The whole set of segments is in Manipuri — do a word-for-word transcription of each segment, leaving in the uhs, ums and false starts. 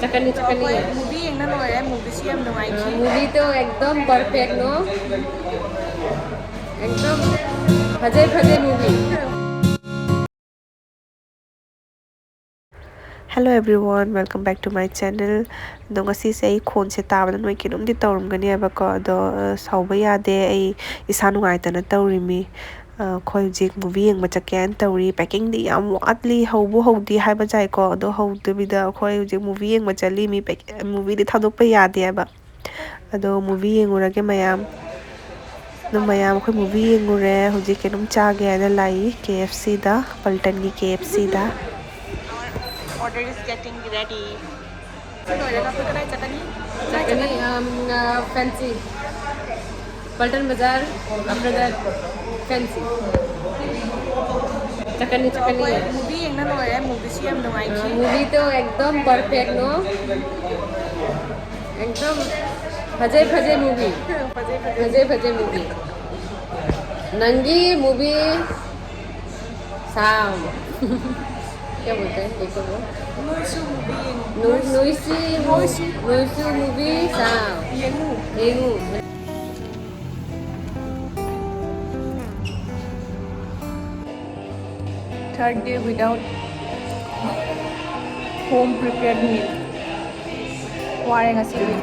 ꯆꯠꯀꯅꯤ, ꯆꯠꯀꯅꯤ꯫ ꯑꯩꯈꯣꯏ movie ꯌꯦꯡꯅ ꯂꯣꯏꯔꯦ, movieꯁꯨ ꯌꯥꯝ ꯅꯨꯡꯉꯥꯏꯈꯤ꯫ ꯑ, movieꯗꯣ ꯑꯦꯛꯗꯝ perfectꯅꯣ, ꯑꯦꯛꯗꯝ ꯐꯖꯩ, ꯐꯖꯩ movie꯫ Hello everyone, welcome back to my channel. ꯑꯗꯣ ꯉꯁꯤꯁꯦ ꯑꯩ ꯈꯣꯟꯁꯦ ꯇꯥꯕꯗ ꯅꯣꯏ ꯀꯩꯅꯣꯝꯗꯤ ꯇꯧꯔꯝꯒꯅꯦꯕꯀꯣ, ꯑꯗꯣ ꯑ, ꯁꯥꯎꯕ ꯌꯥꯗꯦ, ꯑꯩ ꯏꯁꯥ ꯅꯨꯡꯉꯥꯏꯇꯅ ꯇꯧꯔꯤꯃꯤ꯫ ꯑ, ꯑꯩꯈꯣꯏ ꯍꯧꯖꯤꯛ movie ꯌꯦꯡꯕ ꯆꯠꯀꯦ ꯍꯥꯏꯅ ꯇꯧꯔꯤ꯫ Packingꯗꯤ ꯌꯥꯝ ꯋꯥꯠꯂꯤ, ꯍꯧꯕꯨ ꯍꯧꯗ꯭ꯔꯤ ꯍꯥꯏꯕ ꯌꯥꯏꯀꯣ, ꯑꯗꯣ ꯍꯧꯗꯕꯤꯗ ꯑꯩꯈꯣꯏ ꯍꯧꯖꯤꯛ movie ꯌꯦꯡꯕ ꯆꯠꯂꯤꯃꯤ꯫ Pack- movieꯗꯤ ꯊꯥꯗꯣꯛꯄ ꯌꯥꯗꯦ ꯍꯥꯏꯕ꯫ ꯑꯗꯣ movie ꯌꯦꯡꯉꯨꯔꯒꯦ ꯃꯌꯥꯝ꯫ ꯑꯗꯣ ꯃꯌꯥꯝ ꯑꯩꯈꯣꯏ movie ꯌꯦꯡꯉꯨꯔꯦ꯫ ꯍꯧꯖꯤꯛ ꯀꯩꯅꯣꯝ ꯆꯥꯒꯦ ꯍꯥꯏꯅ ꯂꯥꯛꯏ, KFCꯗ, ꯄꯜꯇꯟꯒꯤ KFCꯗ꯫ Our order is getting ready. ꯁꯤ ꯂꯣꯏꯔꯒ ꯑꯩꯈꯣꯏ ꯀꯗꯥꯏ ꯆꯠꯀꯅꯤ? ꯀꯗꯥꯏ ꯆꯠꯀꯅꯤ? ꯆꯠꯀꯅꯤ? ꯑꯝ, ꯑ, Fancy꯫ ꯄꯜꯇꯟ ꯕꯖꯥꯔ, after that Fancy꯫ ꯆꯠꯀꯅꯤ, ꯆꯠꯀꯅꯤ꯫ ꯑꯩꯈꯣꯏ movie ꯌꯦꯡꯅ ꯂꯣꯏꯔꯦ, movieꯁꯨ ꯌꯥꯝ ꯅꯨꯡꯉꯥꯏꯈꯤ꯫ ꯑ, movieꯗꯣ ꯑꯦꯛꯗꯝ perfectꯅꯣ꯫ ꯑꯦꯛꯗꯝ ꯐꯖꯩ, ꯐꯖꯩ movie꯫ ꯐꯖꯩ, ꯐꯖꯩ꯫ ꯐꯖꯩ, ꯐꯖꯩ movie꯫ ꯅꯪꯒꯤ movie ꯁꯥꯎ꯫ क्या बोलते हैं देखो वो? ꯅꯣꯏꯁꯨ movie ꯌꯦꯡꯉꯨ꯫ ꯅꯣꯏ-, ꯅꯣꯏꯁꯤ ꯅꯣꯏꯁꯨ movie ꯁꯥꯎ꯫ ꯌꯦꯡꯉꯨ꯫ ꯌꯦꯡꯉꯨ꯫ Third day without home prepared meal. ꯋꯥꯔꯦ ꯉꯁꯤꯗꯤ꯫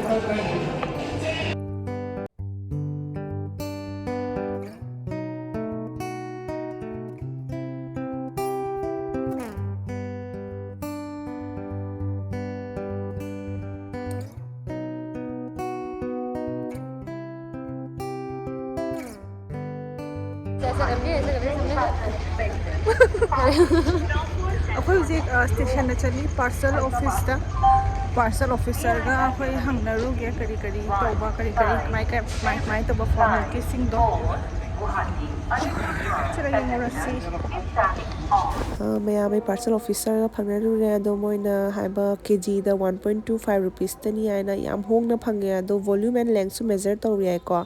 ꯑꯩꯈꯣꯏ ꯍꯧꯖꯤꯛ, ꯑ, stationꯗ ꯆꯠꯂꯤ, parcel officeꯇ꯫ Parcel officerꯒ ꯑꯩꯈꯣꯏ ꯍꯪꯅꯔꯨꯒꯦ, ꯀꯔꯤ ꯀꯔꯤ ꯇꯧꯕ, ꯀꯔꯤ ꯀꯔꯤ, ꯀꯃꯥꯏ, ꯀꯃꯥꯏ, ꯀꯃꯥꯏ ꯇꯧꯕ formalitiesꯁꯤꯡꯗꯣ꯫ ꯆꯠꯂ ꯌꯦꯡꯉꯨꯔꯁꯤ꯫ ꯑ, ꯃꯌꯥꯝ ꯑꯩ parcel officerꯒ ꯐꯪꯅꯔꯨꯔꯦ, ꯑꯗꯣ ꯃꯣꯏꯅ ꯍꯥꯏꯕ KGꯗ one point two five rupeesꯇꯅꯤ ꯍꯥꯏꯅ ꯌꯥꯝ ꯍꯣꯡꯅ ꯐꯪꯉꯦ꯫ ꯑꯗꯣ volume and lengthꯁꯨ measure ꯇꯧꯔꯦ ꯍꯥꯏꯀꯣ꯫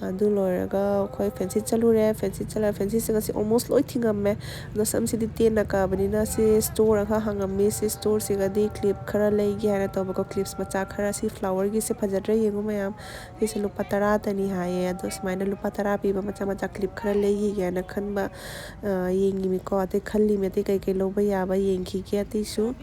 ꯑꯗꯨ ꯂꯣꯏꯔꯒ ꯑꯩꯈꯣꯏ ꯐꯦꯟꯁꯤ ꯆꯠꯂꯨꯔꯦ꯫ ꯐꯦꯟꯁꯤ ꯆꯠꯂꯒ ꯐꯦꯟꯁꯤꯁꯤꯡ ꯑꯁꯤ almost ꯂꯣꯏ ꯊꯤꯡꯉꯝꯃꯦ꯫ ꯑꯗꯣ ꯁꯝꯁꯤꯗꯤ ꯇꯦꯟꯅ ꯀꯛꯑꯕꯅꯤꯅ ꯁꯤ ꯁ꯭ꯇꯣꯔ ꯑꯃꯈꯛ ꯍꯥꯡꯉꯝꯃꯤ꯫ ꯁꯤ ꯁ꯭ꯇꯣꯔꯁꯤꯒꯗꯤ ꯀ꯭ꯂꯤꯞ ꯈꯔ ꯂꯩꯒꯦ ꯍꯥꯏꯅ ꯇꯧꯕꯀꯣ꯫ ꯀ꯭ꯂꯤꯞꯁ ꯃꯆꯥ ꯈꯔ, ꯁꯤ ꯐ꯭ꯂꯥꯋꯔꯒꯤꯁꯦ ꯐꯖꯗ꯭ꯔꯥ ꯌꯦꯡꯉꯨ ꯃꯌꯥꯝ꯫ ꯁꯤꯁꯦ ꯂꯨꯄꯥ ꯇꯔꯥꯇꯅꯤ ꯍꯥꯏꯌꯦ꯫ ꯑꯗꯣ ꯁꯨꯃꯥꯏꯅ ꯂꯨꯄꯥ ꯇꯔꯥ ꯄꯤꯕ ꯃꯆꯥ ꯃꯆꯥ ꯀ꯭ꯂꯤꯞ ꯈꯔ ꯂꯩꯈꯤꯒꯦꯅ ꯈꯟꯕ, ꯑ, ꯌꯦꯡꯉꯤꯃꯤꯀꯣ꯫ ꯑꯇꯩ ꯈꯜꯂꯤꯃꯤ, ꯑꯇꯩ ꯀꯩꯀꯩ ꯂꯧꯕ ꯌꯥꯕ ꯌꯦꯡꯈꯤꯒꯦ ꯑꯇꯩꯁꯨ꯫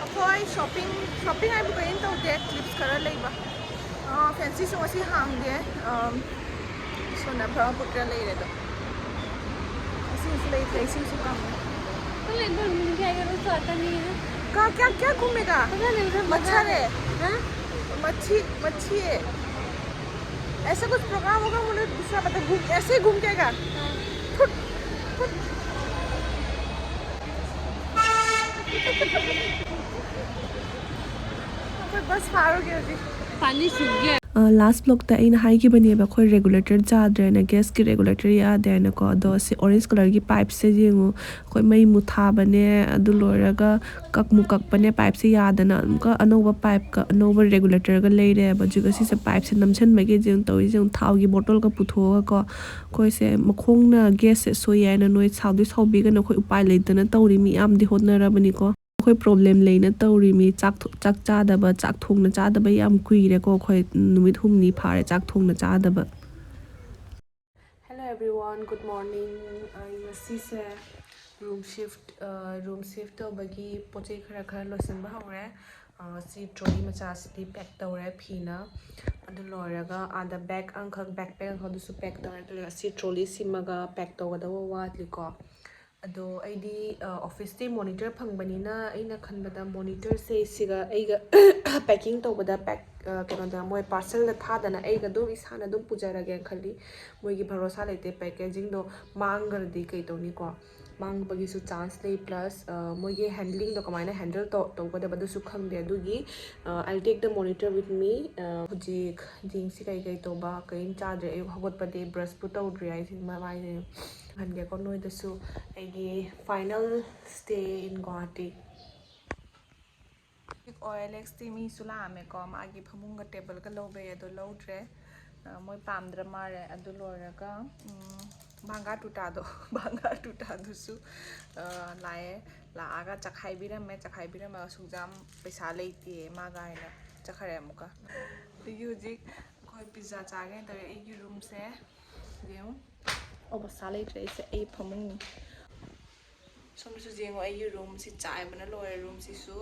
ꯑꯩꯈꯣꯏ ꯁꯣꯞꯄꯤꯡ, ꯁꯣꯞꯄꯤꯡ ꯍꯥꯏꯕꯨ ꯀꯔꯤꯝ ꯇꯧꯗꯦ, ꯀ꯭ꯂꯤꯞꯁ ꯈꯔ ꯂꯩꯕ꯫ ꯑꯥ, ꯐꯦꯟꯁꯤꯁꯨ ꯉꯁꯤ ꯍꯥꯡꯗꯦ꯫ ꯑꯝ, ꯁꯣꯅꯥ ꯐ꯭ꯔꯣꯛ ꯈꯔ ꯂꯩꯔꯦ ꯑꯗꯣ꯫ ꯏꯁꯤꯡꯁꯨ ꯂꯩꯇ꯭ꯔꯦ, ꯏꯁꯤꯡꯁꯨ ꯀꯪꯉꯦ꯫ तो इधर घूम के आएगा, रोज तो आता नहीं है। कहाँ, क्या, क्या घूमेगा? पता नहीं, उधर मच्छर है। हाँ? मच्छी, मच्छी है। ऐसा कुछ प्रोग्राम होगा, मुझे दूसरा पता, घूम, ऐसे ही घूम के आएगा। हाँ। Foot, foot. ꯑꯩꯈꯣꯏ ꯕꯁ ꯐꯥꯔꯨꯒꯦ ꯍꯧꯖꯤꯛ꯫ पानी सूख गया। ꯂꯥꯁ ꯕ꯭ꯂꯣꯛꯇ ꯑꯩꯅ ꯍꯥꯏꯈꯤꯕꯅꯦꯕ, ꯑꯩꯈꯣꯏ ꯔꯦꯒꯨꯂꯦꯇꯔ ꯆꯥꯗ꯭ꯔꯦꯅ, ꯒ꯭ꯌꯥꯁꯀꯤ ꯔꯦꯒꯨꯂꯦꯇꯔ ꯌꯥꯗꯦ ꯍꯥꯏꯅꯀꯣ꯫ ꯑꯗꯣ ꯑꯁꯤ ꯑꯣꯔꯦꯟꯖ ꯀꯂꯔꯒꯤ ꯄꯥꯏꯞꯁꯦ ꯌꯦꯡꯉꯨ, ꯑꯩꯈꯣꯏ ꯃꯩ ꯃꯨꯊꯥꯕꯅꯦ, ꯑꯗꯨ ꯂꯣꯏꯔꯒ ꯀꯛꯃꯨ ꯀꯛꯄꯅꯦ ꯄꯥꯏꯞꯁꯦ ꯌꯥꯗꯅ꯫ ꯑꯃꯨꯛꯀ ꯑꯅꯧꯕ ꯄꯥꯏꯞꯀ ꯑꯅꯧꯕ ꯔꯦꯒꯨꯂꯦꯇꯔꯒ ꯂꯩꯔꯦꯕ꯫ ꯍꯧꯖꯤꯛ ꯑꯁꯤꯁꯦ ꯄꯥꯏꯞꯁꯦ ꯅꯝꯁꯤꯟꯕꯒꯤ ꯍꯧꯖꯤꯛ ꯇꯧꯔꯤꯁꯦ ꯌꯦꯡꯉꯨ, ꯊꯥꯎꯒꯤ ꯕꯣꯇꯜꯒ ꯄꯨꯊꯣꯛꯑꯒꯀꯣ꯫ ꯑꯩꯈꯣꯏꯁꯦ ꯃꯈꯣꯡꯅ ꯒ꯭ꯌꯥꯁꯁꯦ ꯁꯣꯛꯏ ꯍꯥꯏꯅ ꯅꯣꯏ ꯁꯥꯎꯗꯤ ꯁꯥꯎꯕꯤꯒꯅꯨ, ꯑꯩꯈꯣꯏ ꯎꯄꯥꯏ ꯂꯩꯇꯅ ꯇꯧꯔꯤ, ꯃꯤ ꯌꯥꯝꯗꯤ ꯍꯣꯠꯅꯔꯕꯅꯤꯀꯣ꯫ ꯑꯩꯈꯣꯏ ꯄ꯭ꯔꯣꯕ꯭ꯂꯦꯝ ꯂꯩꯅ ꯇꯧꯔꯤ ꯃꯤ꯫ ꯆꯥꯛ ꯊꯣ-, ꯆꯥꯛ ꯆꯥꯗꯕ, ꯆꯥꯛ ꯊꯣꯡꯅ ꯆꯥꯗꯕ ꯌꯥꯝ ꯀꯨꯏꯔꯦꯀꯣ꯫ ꯑꯩꯈꯣꯏ ꯅꯨꯃꯤꯠ ꯍꯨꯝꯅꯤ ꯐꯥꯔꯦ ꯆꯥꯛ ꯊꯣꯡꯅ ꯆꯥꯗꯕ꯫ Hello everyone, good morning. ꯑꯩ ꯉꯁꯤꯁꯦ ꯔꯨꯝ ꯁꯤꯐ, ꯑ, ꯔꯨꯝ ꯁꯤꯐ ꯇꯧꯕꯒꯤ ꯄꯣꯠ ꯆꯩ ꯈꯔ ꯈꯔ ꯂꯣꯏꯁꯤꯟꯕ ꯍꯧꯔꯦ꯫ ꯑ, ꯁꯤ ꯇ꯭ꯔꯣꯂꯤ ꯃꯆꯥꯁꯤꯗꯤ ꯄꯦꯛ ꯇꯧꯔꯦ ꯐꯤꯅ꯫ ꯑꯗꯨ ꯂꯣꯏꯔꯒ ꯑꯥꯗ ꯕꯦꯛ ꯑꯃꯈꯛ, ꯕꯦꯛ ꯄꯦꯛ ꯑꯃꯈꯛ ꯑꯗꯨꯁꯨ ꯄꯦꯛ ꯇꯧꯔꯦ꯫ ꯑꯗꯨꯒ ꯁꯤ ꯇ꯭ꯔꯣꯂꯤꯁꯤꯃꯒ ꯄꯦꯛ ꯇꯧꯒꯗꯕ ꯋꯥꯠꯂꯤꯀꯣ꯫ ꯑꯗꯣ ꯑꯩꯗꯤ, ꯑ, ꯑꯣꯐꯤꯁꯇꯤ ꯃꯣꯅꯤꯇꯔ ꯐꯪꯕꯅꯤꯅ ꯑꯩꯅ ꯈꯟꯕꯗ ꯃꯣꯅꯤꯇꯔꯁꯦ ꯁꯤꯒ ꯑꯩꯒ ꯄꯦꯀꯤꯡ ꯇꯧꯕꯗ ꯄꯦꯛ, ꯑ, ꯀꯩꯅꯣꯗ ꯃꯣꯏ ꯄꯥꯔꯁꯦꯜꯗ ꯊꯥꯗꯅ ꯑꯩꯒ ꯑꯗꯨꯝ ꯏꯁꯥꯅ ꯑꯗꯨꯝ ꯄꯨꯖꯔꯒꯦꯅ ꯈꯜꯂꯤ꯫ ꯃꯣꯏꯒꯤ ꯚꯔꯣꯁꯥ ꯂꯩꯇꯦ, ꯄꯦꯀꯦꯖꯤꯡꯗꯣ ꯃꯥꯡꯈ꯭ꯔꯗꯤ ꯀꯩ ꯇꯧꯅꯤꯀꯣ꯫ ꯃꯥꯡꯕꯒꯤꯁꯨ ꯆꯥꯟꯁ ꯂꯩ꯫ ꯄ꯭ꯂꯁ ꯃꯣꯏꯒꯤ ꯍꯦꯟꯗ꯭ꯂꯤꯡꯗꯣ ꯀꯃꯥꯏꯅ ꯍꯦꯟꯗꯜ ꯇꯧꯒꯗꯕꯗꯨꯁꯨ ꯈꯪꯗꯦ꯫ ꯑꯗꯨꯒꯤ I'll take the monitor with me꯫ ꯍꯧꯖꯤꯛ ꯖꯤꯡꯁꯤ ꯀꯩ ꯀꯩ ꯇꯧꯕ ꯀꯔꯤꯝ ꯆꯥꯗ꯭ꯔꯦ꯫ ꯑꯌꯨꯛ ꯍꯧꯒꯠꯄꯗꯤ ꯕ꯭ꯔꯁꯄꯨ ꯇꯧꯗ꯭ꯔꯤ꯫ ꯑꯩꯁꯦ ꯃꯃꯥꯏꯁꯦ ꯍꯟꯒꯦꯀꯣ ꯅꯣꯏꯗꯁꯨ ꯑꯩꯒꯤ final stay in Guwahati꯫ ꯍꯧꯖꯤꯛ ꯑꯣ ꯑꯦꯜ ꯑꯦꯛꯁꯇꯤ ꯃꯤꯁꯨ ꯂꯥꯛꯑꯝꯃꯦꯀꯣ꯫ ꯃꯥꯒꯤ ꯐꯃꯨꯡꯒ ꯇꯦꯕꯜꯒ ꯂꯧꯕꯩ ꯑꯗꯣ ꯂꯧꯗ꯭ꯔꯦ꯫ ꯃꯣꯏ ꯄꯥꯝꯗ꯭ꯔ ꯃꯥꯜꯂꯦ꯫ ꯑꯗꯨ ꯂꯣꯏꯔꯒ ꯎꯝ, ꯚꯥꯡꯒꯥ ꯇꯨꯇꯥꯗꯣ ꯚꯥꯡꯒꯥ ꯇꯨꯇꯥꯗꯨꯁꯨ ꯂꯥꯛꯑꯦ꯫ ꯂꯥꯛꯑꯒ ꯆꯈꯥꯏꯕꯤꯔꯝꯃꯦ꯫ ꯆꯈꯥꯏꯕꯤꯔꯝꯃꯒ ꯁꯨꯛꯖꯥꯝ ꯄꯩꯁꯥ ꯂꯩꯇꯦ ꯃꯥꯒ ꯍꯥꯏꯅ ꯆꯠꯈ꯭ꯔꯦ ꯑꯃꯨꯛꯀ꯫ ꯑꯗꯒꯤ ꯍꯧꯖꯤꯛ ꯑꯩꯈꯣꯏ ꯄꯤꯖꯥ ꯆꯥꯒꯦꯅ ꯇꯧꯔꯦ꯫ ꯑꯩꯒꯤ ꯔꯨꯝꯁꯦ ꯌꯦꯡꯉꯨ, ꯑꯣ ꯄꯩꯁꯥ ꯂꯩꯇ꯭ꯔꯦ꯫ ꯑꯩꯁꯦ ꯑꯩ ꯐꯃꯨꯡꯅꯤ꯫ ꯁꯣꯝꯗꯁꯨ ꯌꯦꯡꯉꯣ, ꯑꯩꯒꯤ ꯔꯨꯝꯁꯤ ꯆꯥꯏꯕꯅ ꯂꯣꯏꯔꯦ꯫ ꯔꯨꯝꯁꯤꯁꯨ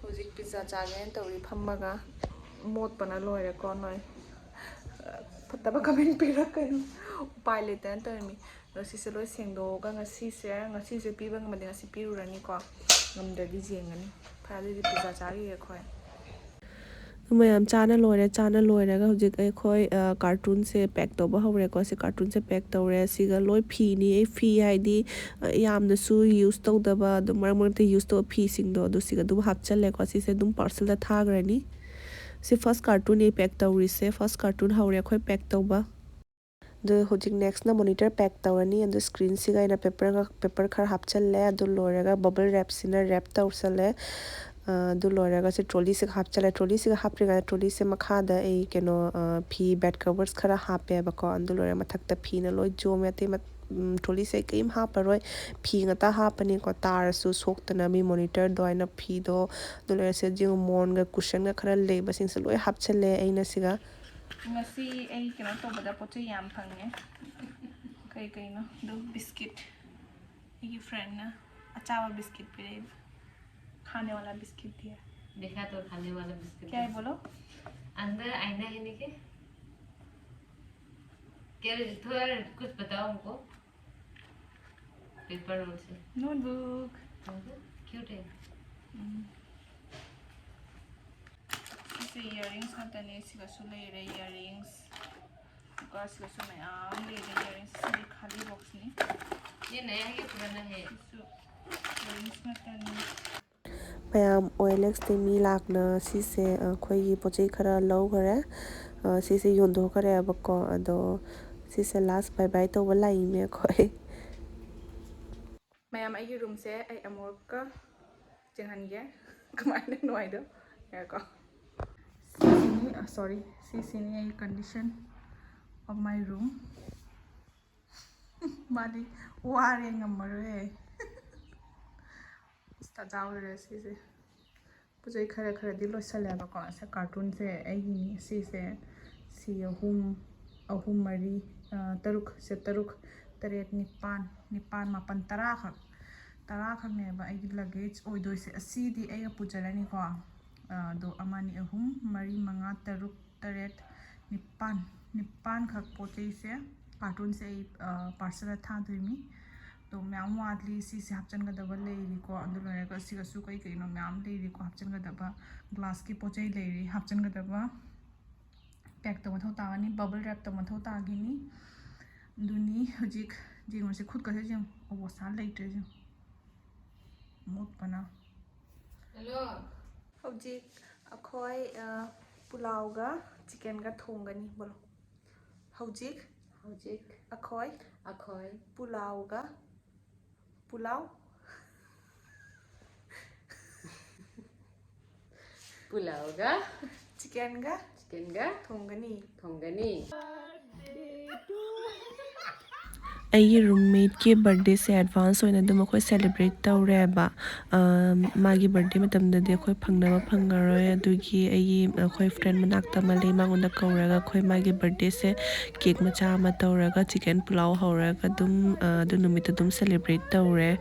ꯍꯧꯖꯤꯛ ꯄꯤꯖꯥ ꯆꯥꯒꯦꯅ ꯇꯧꯔꯤ ꯐꯝꯃꯒ꯫ ꯃꯣꯠꯄꯅ ꯂꯣꯏꯔꯦꯀꯣ ꯅꯣꯏ꯫ ꯐꯠꯇꯕ ꯀꯃꯦꯟ ꯄꯤꯔꯛꯀꯅꯨ꯫ ꯎꯄꯥꯏ ꯂꯩꯇꯅ ꯇꯧꯔꯤꯃꯤ꯫ ꯑꯗꯣ ꯁꯤꯁꯦ ꯂꯣꯏ ꯁꯦꯡꯗꯣꯛꯑꯒ ꯉꯁꯤꯁꯦ, ꯉꯁꯤꯁꯦ ꯄꯤꯕ ꯉꯝꯃꯗꯤ ꯉꯁꯤ ꯄꯤꯔꯨꯔꯅꯤꯀꯣ꯫ ꯉꯝꯗ꯭ꯔꯗꯤ ꯌꯦꯡꯉꯅꯤ꯫ ꯐꯔꯦ, ꯑꯗꯨꯗꯤ ꯄꯤꯖꯥ ꯆꯥꯈꯤꯒꯦ ꯑꯩꯈꯣꯏ꯫ ꯑꯗꯨ ꯃꯌꯥꯝ ꯆꯥꯅ ꯂꯣꯏꯔꯦ꯫ ꯆꯥꯅ ꯂꯣꯏꯔꯒ ꯍꯧꯖꯤꯛ ꯑꯩꯈꯣꯏ ꯀꯥꯔꯇꯨꯟꯁꯦ ꯄꯦꯛ ꯇꯧꯕ ꯍꯧꯔꯦꯀꯣ꯫ ꯁꯤ ꯀꯥꯔꯇꯨꯟꯁꯦ ꯄꯦꯛ ꯇꯧꯔꯦ꯫ ꯁꯤꯒ ꯂꯣꯏ ꯐꯤꯅꯤ꯫ ꯑꯩ ꯐꯤ ꯍꯥꯏꯗꯤ ꯌꯥꯝꯅꯁꯨ ꯌꯨꯁ ꯇꯧꯗꯕ, ꯑꯗꯨꯝ ꯃꯔꯛ ꯃꯔꯛꯇ ꯌꯨꯁ ꯇꯧꯕ ꯐꯤꯁꯤꯡꯗꯣ ꯑꯗꯨ ꯁꯤꯒ ꯑꯗꯨꯝ ꯍꯥꯞꯆꯜꯂꯦꯀꯣ꯫ ꯁꯤꯁꯦ ꯑꯗꯨꯝ ꯄꯥꯔꯁꯦꯜꯗ ꯊꯥꯈ꯭ꯔꯅꯤ꯫ ꯁꯤ ꯐꯥꯔꯁ ꯀꯥꯔꯇꯨꯟꯅꯤ ꯄꯦꯛ ꯇꯧꯔꯤꯁꯦ꯫ ꯐꯥꯔꯁ ꯀꯥꯔꯇꯨꯟ ꯍꯧꯔꯦ ꯑꯩꯈꯣꯏ ꯄꯦꯛ ꯇꯧꯕ꯫ ꯑꯗꯨ ꯍꯧꯖꯤꯛ ꯅꯦꯛꯁꯅ ꯃꯣꯅꯤꯇꯔ ꯄꯦꯛ ꯇꯧꯔꯅꯤ꯫ ꯑꯗꯨ ꯁ꯭ꯀ꯭ꯔꯤꯟꯁꯤꯒ ꯑꯩꯅ ꯄꯦꯄꯔꯒ, ꯄꯦꯄꯔ ꯈꯔ ꯍꯥꯞꯆꯜꯂꯦ꯫ ꯑꯗꯨ ꯂꯣꯏꯔꯒ ꯕꯕꯜ ꯔꯦꯞꯁꯤꯅ ꯔꯦꯞ ꯇꯧꯁꯜꯂꯦ꯫ ꯑꯗꯨ ꯂꯣꯏꯔꯒ ꯁꯤ ꯇ꯭ꯔꯣꯂꯤꯁꯤꯒ ꯍꯥꯞꯆꯜꯂꯦ꯫ ꯇ꯭ꯔꯣꯂꯤꯁꯤꯒ ꯍꯥꯞꯇ꯭ꯔꯤꯉꯩꯗ ꯇ꯭ꯔꯣꯂꯤꯁꯦ ꯃꯈꯥꯗ ꯑꯩ ꯀꯩꯅꯣ, ꯐꯤ ꯕꯦꯗ ꯀꯕꯔꯁ ꯈꯔ ꯍꯥꯞꯄꯦꯕꯀꯣ꯫ ꯑꯗꯨ ꯂꯣꯏꯔꯒ ꯃꯊꯛꯇ ꯐꯤꯅ ꯂꯣꯏ ꯖꯣꯝꯃꯦ꯫ ꯑꯇꯩ ꯇ꯭ꯔꯣꯂꯤꯁꯦ ꯑꯩ ꯀꯔꯤꯝ ꯍꯥꯞꯄꯔꯣꯏ꯫ ꯐꯤ ꯉꯥꯛꯇ ꯍꯥꯞꯄꯅꯤꯀꯣ꯫ ꯇꯥꯔꯁꯨ ꯁꯣꯛꯇꯅꯕ ꯃꯣꯅꯤꯇꯔꯗꯣ ꯑꯩꯅ ꯐꯤꯗꯣ꯫ ꯑꯗꯨ ꯂꯣꯏꯔꯒ ꯁꯤꯗ ꯌꯦꯡꯉꯨ, ꯃꯣꯟꯒ ꯀꯨꯁꯟꯒ ꯈꯔ ꯂꯩꯕꯁꯤꯡꯁꯦ ꯂꯣꯏ ꯍꯥꯞꯆꯜꯂꯦ ꯑꯩꯅ ꯁꯤꯒ꯫ ꯉꯁꯤ ꯑꯩ ꯀꯩꯅꯣ ꯇꯧꯕꯗ ꯄꯣꯠ ꯆꯩ ꯌꯥꯝ ꯐꯪꯉꯦ꯫ ꯀꯩ ꯀꯩꯅꯣ? ꯑꯗꯨ ꯕꯤꯁꯀꯤꯠ꯫ ꯑꯩꯒꯤ ꯐ꯭ꯔꯦꯟꯅ ꯑꯆꯥꯕ ꯕꯤꯁꯀꯤꯠ ꯄꯤꯔꯛꯏꯕ꯫ खाने वाला बिस्किट दिया। देखा तो खाने वाला बिस्किट क्या है बोलो? अंदर आईना है नीचे। क्या थोड़ा कुछ बताओ हमको। पेपर नोट से। नोटबुक। क्यूट है। ꯁꯤꯁꯦ ꯏꯌꯥꯔꯤꯡꯁ ꯉꯥꯛꯇꯅꯦ꯫ ꯁꯤꯒꯁꯨ ꯂꯩꯔꯦ ꯏꯌꯥꯔꯤꯡꯁ꯫ ꯑꯗꯨꯒ ꯁꯤꯒꯁꯨ ꯃꯌꯥꯝ ꯂꯩꯔꯦ ꯏꯌꯥꯔꯤꯡꯁ꯫ ꯁꯤꯗꯤ ꯈꯥꯂꯤ ꯕꯣꯛꯁꯅꯤ꯫ ये नया है कि पुराना है? ꯃꯌꯥꯝ, ꯑꯣ ꯑꯦꯜ ꯑꯦꯛꯁꯇꯤ ꯃꯤ ꯂꯥꯛꯅ ꯁꯤꯁꯦ ꯑꯩꯈꯣꯏꯒꯤ ꯄꯣꯠ ꯆꯩ ꯈꯔ ꯂꯧꯈꯔꯦ꯫ ꯁꯤꯁꯦ ꯌꯣꯟꯊꯣꯛꯈ꯭ꯔꯦꯕꯀꯣ꯫ ꯑꯗꯣ ꯁꯤꯁꯦ ꯂꯥꯁ ꯕꯥꯏ ꯕꯥꯏ ꯇꯧꯕ ꯂꯥꯛꯏꯅꯦ ꯑꯩꯈꯣꯏ꯫ ꯃꯌꯥꯝ, ꯑꯩꯒꯤ ꯔꯨꯝꯁꯦ ꯑꯩ ꯑꯃꯨꯔꯛꯀ ꯆꯦꯡꯍꯟꯒꯦ꯫ ꯀꯃꯥꯏꯅ ꯅꯨꯡꯉꯥꯏꯗꯣ? ꯉꯥꯏꯈꯣ꯫ ꯁꯤꯁꯤꯅꯤ, ꯁꯣꯔꯤ, ꯁꯤꯁꯤꯅꯤ ꯑꯩ condition of my room꯫ ꯃꯥꯗꯤ ꯋꯥꯔꯦ, ꯉꯝꯃꯔꯣꯏ꯫ ꯇꯥꯖꯥꯎꯔꯦ ꯁꯤꯁꯦ꯫ ꯄꯣꯠ ꯆꯩ ꯈꯔ ꯈꯔꯗꯤ ꯂꯣꯏꯁꯜꯂꯦꯕꯀꯣ꯫ ꯁꯦ, ꯀꯥꯔꯇꯨꯟꯁꯦ ꯑꯩꯒꯤꯅꯤ꯫ ꯁꯤꯁꯦ ꯁꯤ ꯑꯍꯨꯝ, ꯑꯍꯨꯝ, ꯃꯔꯤ, ꯇꯔꯨꯛ, ꯁꯦ, ꯇꯔꯨꯛ, ꯇꯔꯦꯠ, ꯅꯤꯄꯥꯟ, ꯅꯤꯄꯥꯟ, ꯃꯥꯄꯟ, ꯇꯔꯥꯈꯛ, ꯇꯔꯥꯈꯛꯅꯦꯕ ꯑꯩꯒꯤ ꯂꯒꯦꯖ ꯑꯣꯏꯗꯣꯏꯁꯦ꯫ ꯑꯁꯤꯗꯤ ꯑꯩꯒ ꯄꯨꯖꯔꯅꯤꯀꯣ꯫ ꯑꯗꯣ ꯑꯃ, ꯑꯅꯤ, ꯑꯍꯨꯝ, ꯃꯔꯤ, ꯃꯉꯥ, ꯇꯔꯨꯛ, ꯇꯔꯦꯠ, ꯅꯤꯄꯥꯟ, ꯅꯤꯄꯥꯟꯈꯛ ꯄꯣꯠ ꯆꯩꯁꯦ, ꯀꯥꯔꯇꯨꯟꯁꯦ ꯑꯩ ꯄꯥꯔꯁꯦꯜꯗ ꯊꯥꯗꯣꯏꯅꯤ꯫ ꯑꯗꯣ ꯃꯌꯥꯝ ꯋꯥꯠꯂꯤ꯫ ꯁꯤꯁꯦ ꯍꯥꯞꯆꯤꯟꯒꯗꯕ ꯂꯩꯔꯤꯀꯣ꯫ ꯑꯗꯨ ꯂꯣꯏꯔꯒ ꯁꯤꯒꯁꯨ ꯀꯩ ꯀꯩꯅꯣ ꯃꯌꯥꯝ ꯂꯩꯔꯤꯀꯣ ꯍꯥꯞꯆꯤꯟꯒꯗꯕ꯫ ꯒ꯭ꯂꯥꯁꯀꯤ ꯄꯣꯠ ꯆꯩ ꯂꯩꯔꯤ ꯍꯥꯞꯆꯤꯟꯒꯗꯕ꯫ ꯄꯦꯛ ꯇꯧꯕ ꯃꯊꯧ ꯇꯥꯒꯅꯤ, ꯕꯕꯜ ꯔꯦꯞ ꯇꯧꯕ ꯃꯊꯧ ꯇꯥꯒꯅꯤ꯫ ꯑꯗꯨꯅꯤ ꯍꯧꯖꯤꯛ ꯌꯦꯡꯉꯨꯁꯦ꯫ ꯈꯨꯠꯀꯁꯦ ꯌꯦꯡꯉꯨ, ꯑꯣꯕꯣꯁꯥ ꯂꯩꯇ꯭ꯔꯦ꯫ ꯌꯦꯡꯉꯨ, ꯃꯣꯠꯄꯅ꯫ ꯍꯧꯖꯤꯛ ꯑꯩꯈꯣꯏ ꯄꯨꯂꯥꯎꯒ ꯆꯤꯀꯦꯟꯒ ꯊꯣꯡꯒꯅꯤ꯫ ꯕꯣꯂꯣ꯫ ꯍꯧꯖꯤꯛ ꯍꯧꯖꯤꯛ ꯑꯩꯈꯣꯏ ꯑꯩꯈꯣꯏ ꯄꯨꯂꯥꯎꯒ ꯄꯨꯂꯥꯎ ꯄꯨꯂꯥꯎꯒ ꯆꯤꯀꯦꯟꯒ ꯆꯤꯀꯦꯟꯒ ꯊꯣꯡꯒꯅꯤ꯫ ꯊꯣꯡꯒꯅꯤ꯫ ꯑꯩꯒꯤ ꯔꯨꯝꯃꯦꯠꯀꯤ ꯕꯔꯗꯦꯁꯦ ꯑꯦꯗꯚꯥꯟꯁ ꯑꯣꯏꯅ ꯑꯗꯨꯝ ꯑꯩꯈꯣꯏ ꯁꯦꯂꯦꯕ꯭ꯔꯦꯠ ꯇꯧꯔꯦꯕ꯫ ꯃꯥꯒꯤ ꯕꯔꯗꯦ ꯃꯇꯝꯗꯗꯤ ꯑꯩꯈꯣꯏ ꯐꯪꯅꯕ ꯐꯪꯉꯔꯣꯏ꯫ ꯑꯗꯨꯒꯤ ꯑꯩꯒꯤ, ꯑꯩꯈꯣꯏ ꯐ꯭ꯔꯦꯟ ꯃꯅꯥꯛꯇ ꯑꯃ ꯂꯩ, ꯃꯉꯣꯟꯗ ꯀꯧꯔꯒ ꯑꯩꯈꯣꯏ ꯃꯥꯒꯤ ꯕꯔꯗꯦꯁꯦ ꯀꯦꯛ ꯃꯆꯥ ꯑꯃ ꯇꯧꯔꯒ ꯆꯤꯀꯦꯟ ꯄꯨꯂꯥꯎ ꯍꯧꯔꯒ ꯑꯗꯨꯝ ꯑꯗꯨ ꯅꯨꯃꯤꯠꯇ ꯑꯗꯨꯝ ꯁꯦꯂꯦꯕ꯭ꯔꯦꯠ ꯇꯧꯔꯦ꯫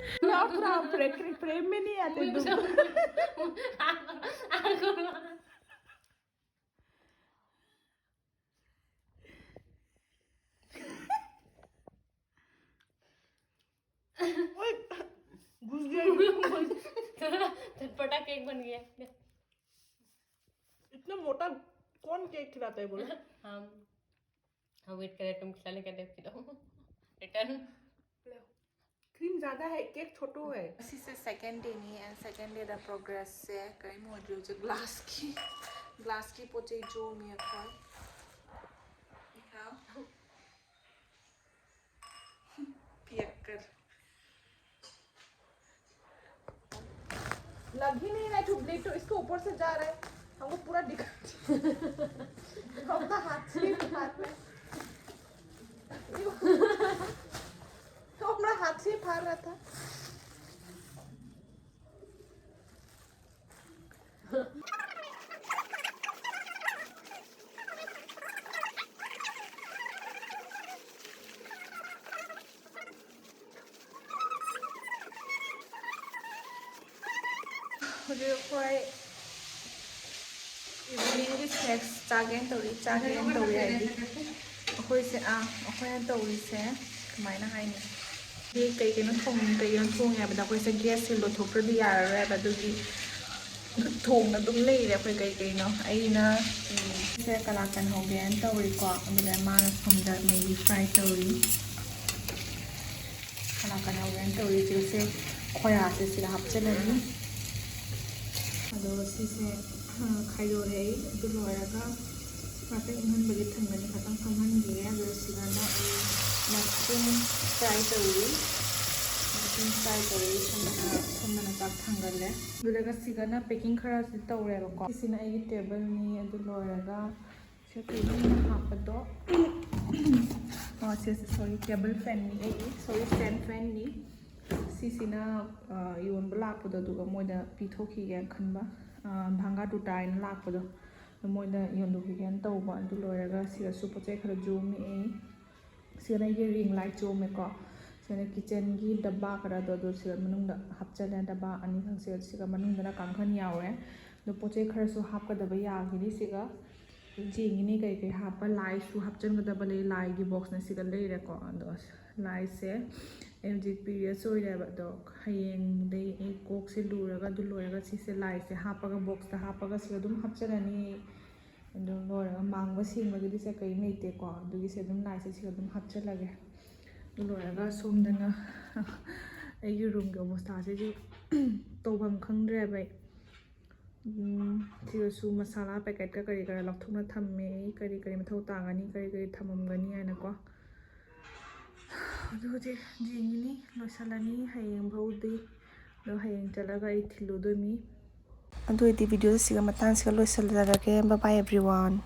चटपटा केक बन गया। इतना मोटा कौन केक खिलाता है बोलो? हम हम वेट करें, तुम खिलाने का, देख, खिलाओ। रिटर्न। क्रीम ज़्यादा है, केक छोटो है। ꯑꯁꯤꯁꯦ second dayꯅꯤ, and second dayꯗ progressꯁꯦ ꯀꯔꯤꯝ ꯑꯣꯏꯗ꯭ꯔꯤ꯫ ꯍꯧꯖꯤꯛ glassꯀꯤ, glassꯀꯤ ꯄꯣꯠ ꯆꯩ ꯌꯣꯝꯃꯤ ꯑꯩꯈꯣꯏ꯫ ꯄꯤꯌꯛꯀꯔ꯫ लग ही नहीं रहा है, तो ब्लेड तो इसके ऊपर से जा रहा है, हमको पूरा दिखा। अपना हाथ से ही फाड़ रहा है। तो अपना हाथ से ही फाड़ रहा था। ꯍꯧꯖꯤꯛ ꯑꯩꯈꯣꯏ eveningꯒꯤ snacks ꯆꯥꯒꯦꯅ ꯇꯧꯔꯤ꯫ ꯆꯥꯒꯦꯅ ꯇꯧꯔꯤ ꯍꯥꯏꯗꯤ ꯑꯩꯈꯣꯏꯁꯦ, ꯑꯥ, ꯑꯩꯈꯣꯏꯅ ꯇꯧꯔꯤꯁꯦ ꯀꯃꯥꯏꯅ ꯍꯥꯏꯅꯤ? ꯁꯤ ꯀꯩ ꯀꯩꯅꯣ ꯊꯣꯡ-, ꯀꯩ ꯀꯩꯅꯣ ꯊꯣꯡꯉꯦ ꯍꯥꯏꯕꯗ ꯑꯩꯈꯣꯏꯁꯦ gasꯁꯦ ꯂꯣꯏꯊꯣꯛꯇ꯭ꯔꯗꯤ ꯌꯥꯔꯔꯣꯏ ꯍꯥꯏꯕ, ꯑꯗꯨꯒꯤ ꯊꯣꯡꯅ ꯑꯗꯨꯝ ꯂꯩꯔꯦ ꯑꯩꯈꯣꯏ ꯀꯩ ꯀꯩꯅꯣ꯫ ꯑꯩꯅ, ꯎꯝ, ꯁꯦ ꯀꯂꯥꯀꯟ ꯍꯧꯒꯦꯅ ꯇꯧꯔꯤꯀꯣ, ꯑꯗꯨꯒ ꯃꯥꯅ ꯁꯣꯝꯗ ꯃꯦꯒꯤ fry ꯇꯧꯔꯤ꯫ ꯀꯂꯥꯀꯟ ꯍꯧꯒꯦꯅ ꯇꯧꯔꯤ꯫ ꯍꯧꯖꯤꯛꯁꯦ ꯈꯣꯌꯥꯁꯦ ꯁꯤꯗ ꯍꯥꯞꯆꯤꯜꯂꯅꯤ꯫ ꯑꯗꯣ ꯁꯤꯁꯦ, ꯑ, ꯈꯥꯏꯗꯣꯔꯛꯏ꯫ ꯑꯗꯨ ꯂꯣꯏꯔꯒ ꯉꯥꯛꯇꯪ ꯏꯪꯍꯟꯕꯒꯤ ꯊꯝꯒꯅꯤ, ꯉꯥꯛꯇꯪ ꯐꯝꯍꯟꯈꯤꯒꯦ꯫ ꯑꯗꯣ ꯁꯤꯗꯅ ꯑꯩ mushroom fry ꯇꯧꯔꯤ꯫ Mushroom fry ꯇꯧꯔꯤ꯫ ꯁꯣꯝꯗꯅ, ꯁꯣꯝꯗꯅ ꯆꯥꯛ ꯊꯥꯡꯒꯠꯂꯦ꯫ ꯑꯗꯨꯗꯒ ꯁꯤꯒꯅ packing ꯈꯔꯁꯨ ꯇꯧꯔꯦꯕꯀꯣ꯫ ꯁꯤꯁꯤꯅ ꯑꯩꯒꯤ tableꯅꯤ꯫ ꯑꯗꯨ ꯂꯣꯏꯔꯒ ꯁꯤ ꯀꯩꯅꯣꯅ ꯍꯥꯞꯄꯗꯣ꯫ ꯑꯣ, ꯁꯤꯁꯦ, sorry, table fanꯅꯤ ꯑꯩꯒꯤ, sorry, stand fanꯅꯤ꯫ ꯁꯤꯁꯤꯅ, ꯑ, ꯌꯣꯟꯕ ꯂꯥꯛꯄꯗꯣ, ꯑꯗꯨꯒ ꯃꯣꯏꯗ ꯄꯤꯊꯣꯛꯈꯤꯒꯦꯅ ꯈꯟꯕ, ꯑ, ꯚꯪꯒꯥ ꯇꯨꯇꯥ ꯍꯥꯏꯅ ꯂꯥꯛꯄꯗꯣ, ꯑꯗꯨ ꯃꯣꯏꯗ ꯌꯣꯟꯊꯣꯛꯈꯤꯒꯦꯅ ꯇꯧꯕ꯫ ꯑꯗꯨ ꯂꯣꯏꯔꯒ ꯁꯤꯗꯁꯨ ꯄꯣꯠ ꯆꯩ ꯈꯔ ꯌꯣꯝꯃꯛꯑꯦ꯫ ꯁꯤꯗꯅ ꯑꯩꯒꯤ ring light ꯌꯣꯝꯃꯦꯀꯣ꯫ ꯁꯤꯗꯅ kitchenꯒꯤ ꯗꯕꯥ ꯈꯔꯗꯣ, ꯑꯗꯨ ꯁꯤꯗ ꯃꯅꯨꯡꯗ ꯍꯥꯞꯆꯜꯂꯦ, ꯗꯕꯥ ꯑꯅꯤꯈꯛꯁꯦ꯫ ꯁꯤꯒ ꯃꯅꯨꯡꯗꯅ ꯀꯥꯡꯈꯟ ꯌꯥꯎꯔꯦ꯫ ꯑꯗꯣ ꯄꯣꯠ ꯆꯩ ꯈꯔꯁꯨ ꯍꯥꯞꯀꯗꯕ ꯌꯥꯈꯤꯅꯤ ꯁꯤꯒ꯫ ꯌꯦꯡꯉꯤꯅꯦ ꯀꯩ ꯀꯩ ꯍꯥꯞꯄ, ꯂꯥꯏꯁꯨ ꯍꯥꯞꯆꯤꯟꯒꯗꯕ ꯂꯩ, ꯂꯥꯏꯒꯤ boxꯅ ꯁꯤꯒ ꯂꯩꯔꯦꯀꯣ꯫ ꯑꯗꯣ ꯂꯥꯏꯁꯦ ꯑꯩ ꯍꯧꯖꯤꯛ periods ꯑꯣꯏꯔꯦꯕ, ꯑꯗꯣ ꯍꯌꯦꯡꯗꯩ ꯑꯩ ꯀꯣꯛꯁꯦ ꯂꯨꯔꯒ, ꯑꯗꯨ ꯂꯣꯏꯔꯒ ꯁꯤꯁꯦ ꯂꯥꯏꯁꯦ ꯍꯥꯞꯄꯒ, boxꯇ ꯍꯥꯞꯄꯒ ꯁꯤꯒ ꯑꯗꯨꯝ ꯍꯥꯞꯆꯤꯜꯂꯅꯤ꯫ ꯑꯗꯨ ꯂꯣꯏꯔꯒ ꯃꯥꯡꯕ ꯁꯦꯡꯕꯒꯤꯗꯤ ꯁꯦ ꯀꯔꯤꯝ ꯂꯩꯇꯦꯀꯣ, ꯑꯗꯨꯒꯤꯁꯦ ꯑꯗꯨꯝ ꯂꯥꯏꯁꯦ ꯁꯤꯒ ꯑꯗꯨꯝ ꯍꯥꯞꯆꯤꯜꯂꯒꯦ꯫ ꯂꯣꯏꯔꯒ ꯁꯣꯝꯗꯅ ꯑꯩꯒꯤ ꯔꯨꯝꯒꯤ ꯑꯣꯕꯁꯊꯥꯁꯤꯁꯨ ꯇꯧꯐꯝ ꯈꯪꯗ꯭ꯔꯦꯕ ꯑꯩ꯫ ꯎꯝ, ꯁꯤꯗꯁꯨ ꯃꯁꯥꯂꯥ ꯄꯦꯀꯦꯠꯀ ꯀꯔꯤ ꯀꯔꯥ ꯂꯧꯊꯣꯛꯅ ꯊꯝꯃꯦ ꯑꯩ, ꯀꯔꯤ ꯀꯔꯤ ꯃꯊꯧ ꯇꯥꯒꯅꯤ, ꯀꯔꯤ ꯀꯔꯤ ꯊꯝꯃꯝꯒꯅꯤ ꯍꯥꯏꯅꯀꯣ꯫ ꯑꯗꯨ ꯍꯧꯖꯤꯛ ꯌꯦꯡꯉꯤꯅꯤ, ꯂꯣꯏꯁꯤꯜꯂꯅꯤ ꯍꯌꯦꯡ ꯐꯥꯎꯗꯤ꯫ ꯑꯗꯣ ꯍꯌꯦꯡ ꯆꯠꯂꯒ ꯑꯩ ꯊꯤꯜꯂꯨꯗꯣꯏꯅꯤ꯫ ꯑꯗꯨ ꯑꯣꯏꯔꯗꯤ ꯚꯤꯗꯤꯑꯣꯁꯤꯒ ꯃꯇꯥꯡꯁꯤꯒ ꯂꯣꯏꯁꯤꯜꯂꯔꯒꯦ꯫ Bye bye everyone.